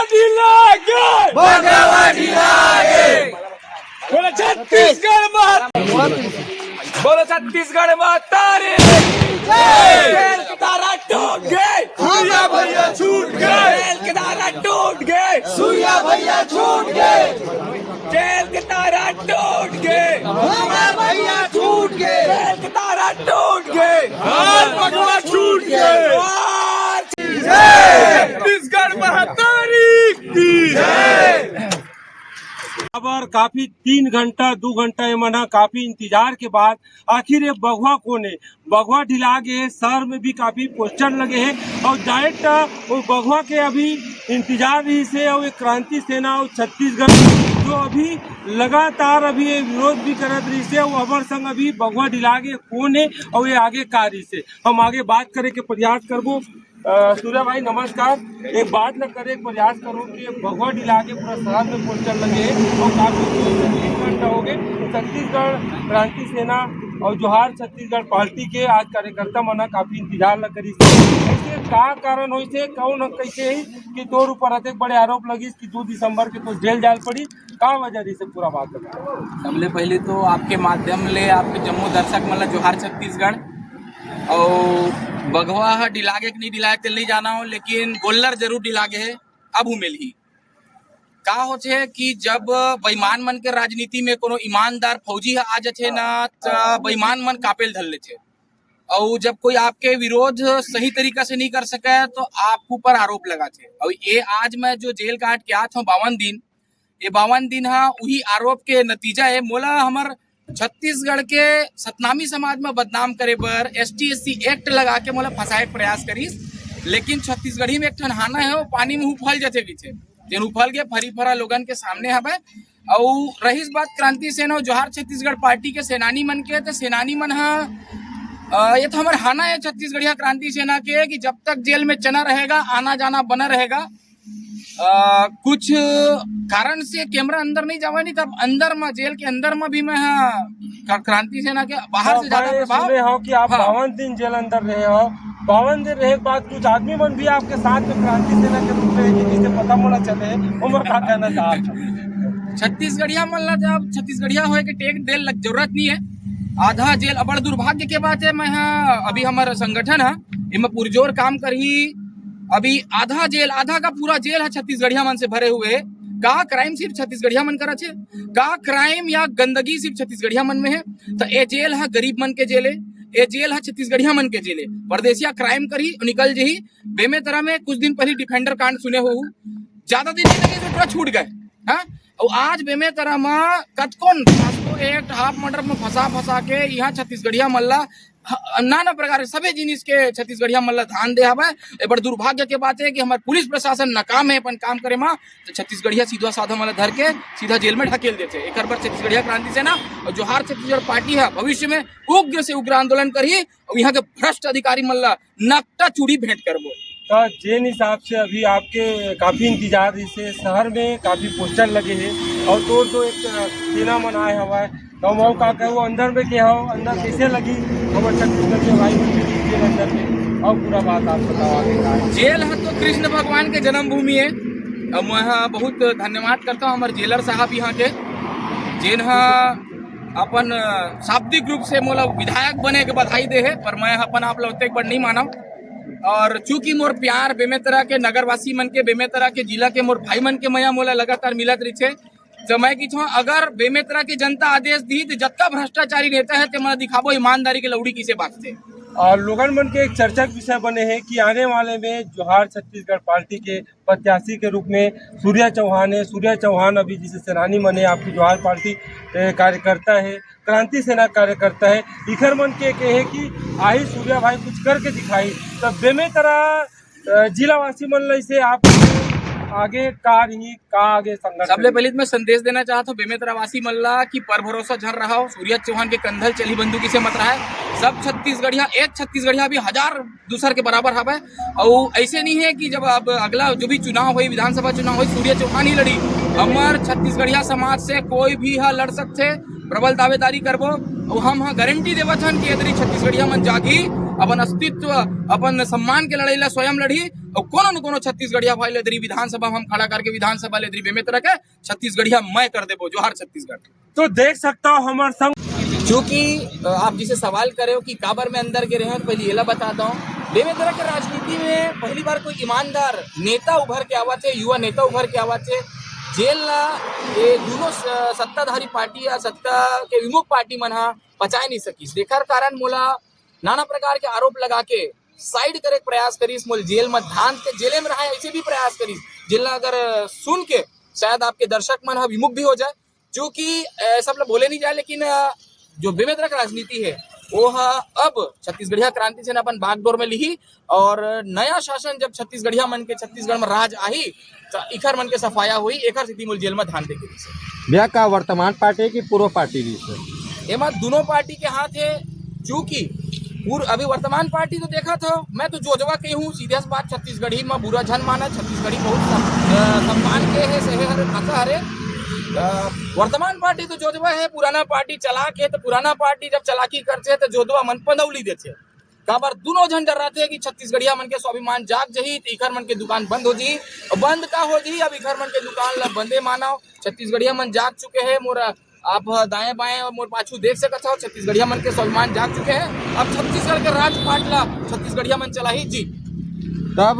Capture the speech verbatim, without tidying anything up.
ढीला गे। भगवा ढीला गे। बोलो छत्तीसगढ़ माता। बोलो छत्तीसगढ़ माता रे। जेल के तारा टूट गे। भैया भैया छूट गे। जेल के तारा टूट गे। सूर्या भैया छूट गे। जेल के तारा टूट गे। भैया छूट गे। जेल के तारा टूट गे। हार भगवा छूट गे। हार छत्तीसगढ़ महतारी की जय। अब काफी तीन घंटा, दू घंटा ये मन ह काफी इंतजार के बाद आखिर ये बघवा कोन हे? बघवा ढिला गे हे, शहर में भी काफी पोस्टर लगे हे और डायरेक्ट वो बघवा के अभी इंतजार रहिस हे और ये क्रांति सेना और छत्तीसगढ़ जो अभी लगातार अभी ये विरोध भी करत रहिस हे, वो हमर संग अभी बघवा ढिला गे कोन हे और ये आगे का रहिस हे, हम आगे बात करे के प्रयास करबो। अ, सूर्या भाई नमस्कार। एक बात न करे के प्रयास करो कि भगवा ढिला के पूरा शहर में पोस्टर लगे हे और काफी तीन घंटा हो गए। छत्तीसगढ़ क्रांति सेना और जोहार छत्तीसगढ़ पार्टी के आज कार्यकर्ता मन ह काफी इंतजार ल करिस हे। ऐसे का कारण होइस हे, कौन ह कैसे ही कि तोर ऊपर अतेक बड़े आरोप लगिस कि दो दिसंबर के तो जेल जाल पड़ी, का वजह रहिस हे पूरा बात बता। सबले पहले तो आपके माध्यम ले आपके जम्मो दर्शक मन ल जोहार छत्तीसगढ़। अउ बघवा ह ढिला गे कि नहीं ढिला गे, तेला नहीं जाना हो, लेकिन गोल्लर जरूर ढिला गे हे, अब हूँ मिलही। का होथे कि जब बेईमान मन के राजनीति में कोनो ईमानदार फौजी ह आ जथे ना, त बेईमान मन कापेल धर लेथे। अउ जब कोई आपके विरोध सही तरीका से नहीं कर सके, तो आप ऊपर आरोप लगाथे। अउ ये आज मैं जो जेल काट के आत हूँ बावन दिन, ये बावन दिन ह उही आरोप के नतीजा हे। मोला हमर छत्तीसगढ़ के सतनामी समाज में बदनाम करे बर एसटी एससी एक्ट लगा के मोला फंसाए के प्रयास करिस, लेकिन छत्तीसगढ़ी में एक ठन हाना हे, वो पानी में उफल जथे कहिथे, जेन उफल के फरी फरा लोगन के सामने हवय। अउ रहिस बात क्रांति सेना अउ जोहार छत्तीसगढ़ पार्टी के सेनानी मन के, तो सेनानी मन ह, अ, ये तो हमर हाना हे छत्तीसगढ़िया क्रांति सेना के कि जब तक जेल में चना रहेगा, आना जाना बना रहेगा। अ, कुछ कारण से कैमरा अंदर नहीं जावा, नहीं तब अंदर में, जेल के अंदर में भी मैं ह क्रांति सेना के बाहर से ज्यादा प्रभाव। सुने हो कि आप हाँ। बावन दिन जेल अंदर रहे हो, बावन दिन रहे के बाद कुछ आदमी मन भी आपके साथ में क्रांति सेना के रूप में रहे, जिसे पता मोला चले, ओमा का कहना चाहत हो? छत्तीसगढ़िया मन ला जब छत्तीसगढ़िया होए के टेक दे लग जरूरत नहीं है। आधा जेल, बड़ दुर्भाग्य के बात है, मैं ह अभी हमर संगठन है, एमा पुरजोर काम करही। अभी आधा जेल, आधा का पूरा जेल है छत्तीसगढ़िया मन से भरे हुए। का क्राइम सिर्फ छत्तीसगढ़िया मन करत हे? का क्राइम या गंदगी सिर्फ छत्तीसगढ़िया मन में है? तो ए जेल है गरीब मन के जेल है, ए जेल है छत्तीसगढ़िया मन के जेल है। परदेसिया क्राइम करही, निकल जही। बेमेतरा में कुछ दिन पहले डिफेंडर कांड सुने हो, ज्यादा दिन नहीं लगे, पूरा छूट गए। हाँ, अउ आज बेमेतरा म कतकोन फास्को एक्ट, हाफ मर्डर म फंसा फंसा के इहाँ छत्तीसगढ़िया मन ल ह-, नाना प्रकार के सभी जिनिस के छत्तीसगढ़िया मन ल धान दे हवय। ए बड़ दुर्भाग्य के बात हे कि हमर पुलिस प्रशासन नाकाम हे अपन काम करे म, त छत्तीसगढ़िया सीधा साधा मन ल धर के सीधा जेल में ढकेल देथे। एकर बर छत्तीसगढ़िया क्रांति सेना अउ जोहार छत्तीसगढ़ पार्टी ह भविष्य में उग्र से उग्र आंदोलन करही। अउ इहाँ के भ्रष्ट अधिकारी मन ला नकटा चूड़ी भेंट करबो। त जेन हिसाब से अभी आपके काफी इंतजार रहिस हे, शहर में काफी पोस्टर लगे हे अउ तोर तो एक सेना मन आए हवय, त मऊ का कहे वो अंदर में के हो, अंदर कैसे लगी हमर छत्तीसगढ़ के भाई मन के जेल अंदर में, अउ पूरा बात आप बताओ आगे का है। जेल ह तो कृष्ण भगवान के जन्मभूमि हे। अब मैं ह बहुत धन्यवाद करता हूँ हमर जेलर साहब यहाँ के, जेन ह अपन, अ, शाब्दिक रूप से मोला विधायक बने के बधाई दे हे, पर मैं अपन आप ला ओतेक बड़ नहीं मानव। और चूंकि मोर प्यार बेमेतरा के नगरवासी मन के, बेमेतरा के जिला के मोर भाई मन के मया मोला लगातार मिलत रहिथे, तो मैं किथों अगर बेमेतरा के जनता आदेश दी तो जतका भ्रष्टाचारी नेता है ते मन दिखाबो ईमानदारी के लौड़ी किसे बांटथे। और लोगन मन के एक चर्चा के विषय बने हे कि आने वाले में जोहार छत्तीसगढ़ पार्टी के प्रत्याशी के रूप में सूर्या चौहान है। सूर्या चौहान अभी जिसे सेनानी मन है, आपकी जोहार पार्टी, ए, कार्यकर्ता है, क्रांति सेना कार्यकर्ता है, इखर मन के कहे कि आही सूर्या भाई कुछ करके दिखाही। तब बेमेतरा, अ, जिलावासी मन ला इसे आप आगे का रही, का आगे संघर्ष सबले रही? पहले तो मैं संदेश देना चाहत हूँ बेमेतरा वासी मन ला कि पर भरोसा झन रहो, सूर्या चौहान के कंधल चली बंदूकी से मत रहा है। सब छत्तीसगढ़िया, एक छत्तीसगढ़िया भी हजार दूसर के बराबर हवय। अउ ऐसे नहीं है कि जब अब अगला जो भी चुनाव होई, विधानसभा चुनाव होई, सूर्या चौहान ही लड़ी। हमर छत्तीसगढ़िया समाज से कोई भी हा लड़ सकथे, प्रबल दावेदारी करबो। अउ हम हा गारंटी देवत हन कि यदि छत्तीसगढ़िया मन जागी, अपन अस्तित्व, अपन सम्मान के लड़ाई ला स्वयं लड़ी। तो कोनो न कोनो छत्तीसगढ़िया भाई ल एदरी विधानसभा म हम खड़ा करके विधानसभा ल एदरी बेमेतरा के छत्तीसगढ़िया मैं कर देबो। जोहार छत्तीसगढ़। तो देख सकता हो हमर संग। चूंकि, अ, आप जिसे सवाल करे हो कि काबर मैं अंदर गे रहे हो, तो पहले येला बता दो, बेमेतरा के राजनीति में पहली बार कोई ईमानदार नेता उभर के आवत हे, युवा नेता उभर के आवत हे। जेन ला ये दोनों स-, सत्ताधारी पार्टी या सत्ता के विमुख पार्टी मन हा पचाए नहीं सकिस। तेखर कारण मोला नाना प्रकार के आरोप लगा के साइड करे के प्रयास करिस, मोला जेल में धांध के जेले में रहाए, ऐसे भी प्रयास करिस। जेन ला अगर, अ, सुन के शायद आपके दर्शक मन ह विमुख भी हो जाए, क्योंकि, अ, सब लोग बोले नहीं जाए, लेकिन, अ, जो बेमेतरा के राजनीति है, वो ह अब छत्तीसगढ़िया क्रांति सेना अपन बागडोर में लिही और नया शासन जब छत्तीसगढ़िया मन के छत्तीसगढ़ में राज आही, त इखर मन के सफाया होही, एखर सेती मोला जेल में धांध दे के रिहिस हे। भैया, का वर्तमान पार्टी की पूर्व पार्टी रिहिस हे? एमा दोनों पार्टी के हाथ है, चूंकि पूर्व, अभी वर्तमान पार्टी तो देखत हो, मैं तो जोजवा के हूँ, सीधे से बात, छत्तीसगढ़ी में बुरा झन माना, छत्तीसगढ़ी बहुत सम-, अ, सम्मान के है, सहे हरे, भाषा हरे। अ, वर्तमान पार्टी तो जोजवा है, पुराना पार्टी चलाक है, तो पुराना पार्टी जब चलाकी करथे, तो जोजवा मन पंदौली देथे। काबर दोनों झन डर्राथे कि छत्तीसगढ़िया मन के स्वाभिमान जाग जही, त इखर मन के दुकान बंद हो जही। अउ बंद का हो जही, अब इखर मन के दुकान ला बंदे मानव, छत्तीसगढ़िया मन जाग चुके हैं। मोर आप दाएं बाएं अउ मोर पाछू देख सकत हो, छत्तीसगढ़िया मन के स्वाभिमान जाग चुके हैं। अब छत्तीसगढ़ के राजपाट ला छत्तीसगढ़िया मन चलाही जी। तब